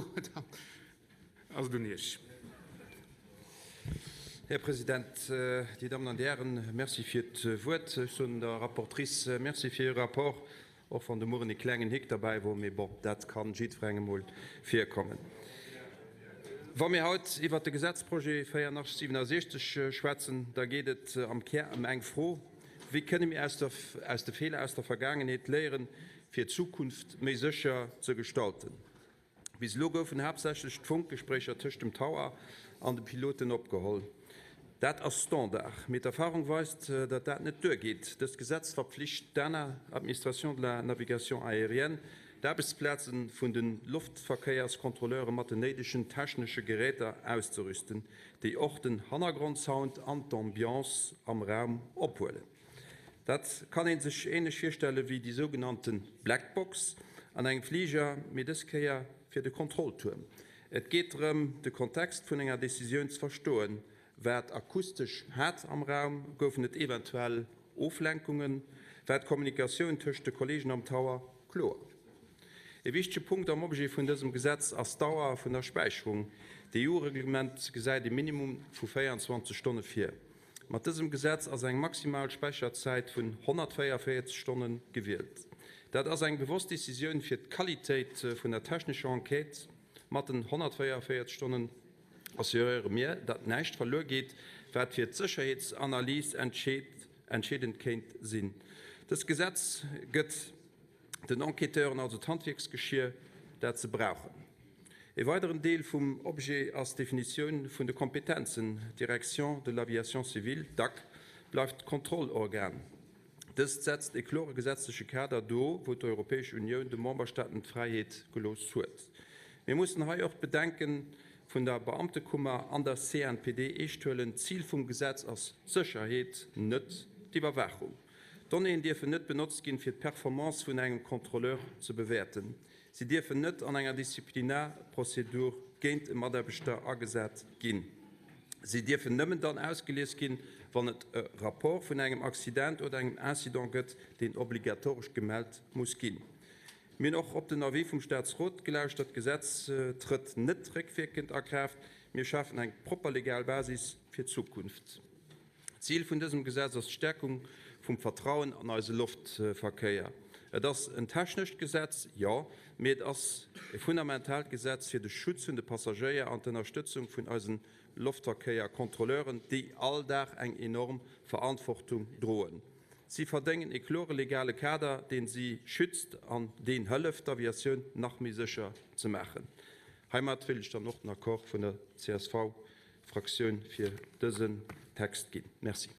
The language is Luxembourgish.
Dann ass et un Iech. Här President, Dir Dammen an Dir Hären, Merci fir d'Wuert. Ech soen der Rapportrice Merci fir hire Rapport, och wann de Mueren e klengen Hick derbäi wor, mee bon, dat ka jiddwerengem mol virkommen. Wa mir haut iwwert de Gesetzprojet 8467 schwätzen, da geet et am Kär ëm eng Fro, Wéi kënne mir aus de Feeler aus der Vergaangenheet léieren, fir d'Zukunft méi sécher ze gestalten? Bis elo goufen haaptsächlech d'Funkgespréicher tëscht dem Tower an de Piloten opgeholl. Dat ass Standard, mee d'Erfarung weist, datt dat net duergeet. Dëst Gesetz verpflicht d'ANA, Administration de la Navigation Aérienne, d'Aarbechtsplaze vun de Loftverkéierskontrolleure mat den néidegen technesche Geräter auszerüsten, déi och den Hannergrondsound an d'Ambiance am Raum ophuelen. Dat kann ee sech änlech virstelle wéi déi sougenannte Black Box an engem Fliger, mee dës Kéier fir de Kontrolltuerm. Et geet drëm, de Kontext vun enger Decisioun ze verstoen. War et akustesch haart am Raum? Goufen et eventuell Oflenkungen? War d'Kommunikatioun tëscht de Kolleegen am Tower kloer? E wichtege Punkt am Objet vun dësem Gesetz ass d'Dauer vun der Späicherung. D'EU-Reglement gesäit e Minimum vu 24 Stonne vir. Mat dësem Gesetz ass eng maximal Späicherzäit vun 144 Stonne gewielt. Dat ass eng bewosst Decisioun fir d'Qualitéit vun der technescher Enquête. Mat den 144 Stonnen assuréiere mir, datt näischt verluer geet, wat fir d'Sécherheetsanalys entscheedend kéint sinn. Dëst Gesetz gëtt den Enquêteuren also d'Handwierksgeschier, dat se brauchen. E weideren Deel vum Objet ass d'Definitioun vun de Kompetenzen. D'Direction de l'aviation civile, dac, bleift d'Kontrollorgan. Dëst setzt e klore gesetzleche Kader do, wou d'Europäesch Unioun de Memberstaaten d'Fräiheet gelooss huet. Mir mussen hei och d'Bedenke vun der Beamtekummer an der CNPD eescht huelen. D'Zil vum Gesetz ass d'Sécherheet, net d'Iwwerwaachung. D'Donnéeën dierfen net benotzt ginn, fir d'Performance vun engem Contrôleur ze bewäerten. Si dierfen net an enger Disziplinarprozedur géint e Mataarbechter agesat ginn. Si dierfen nëmmen dann ausgelies ginn, wann et e Rapport vun engem Accident oder engem Incident gëtt, deen obligatoresch gemellt muss ginn. Mir hunn och op den Avis vum Staatsrot gelauschtert. D'Gesetz trëtt net réckwierkend a Kraaft. Mir schafen eng propper legal Basis fir d'Zukunft. D'Zil vun dësem Gesetz ass d'Stärkung vum Vertrauen an eise Loftverkéier. Et ass en technescht Gesetz, jo, mee et ass e fundamentaalt Gesetz fir de Schutz vun de Passagéier an d'Ënnerstëtzung vun eise Loftverkéierkontrolleuren, déi all Dag eng enorm Verantwortung droen. Si verdéngen e klore legale Kader, dee si schützt an deen hëlleft, d'Aviatioun nach méi sécher ze maachen. Heimat wéilt ech dann och den Accord vun der csv Fraktioun fir dësen Text ginn. Merci.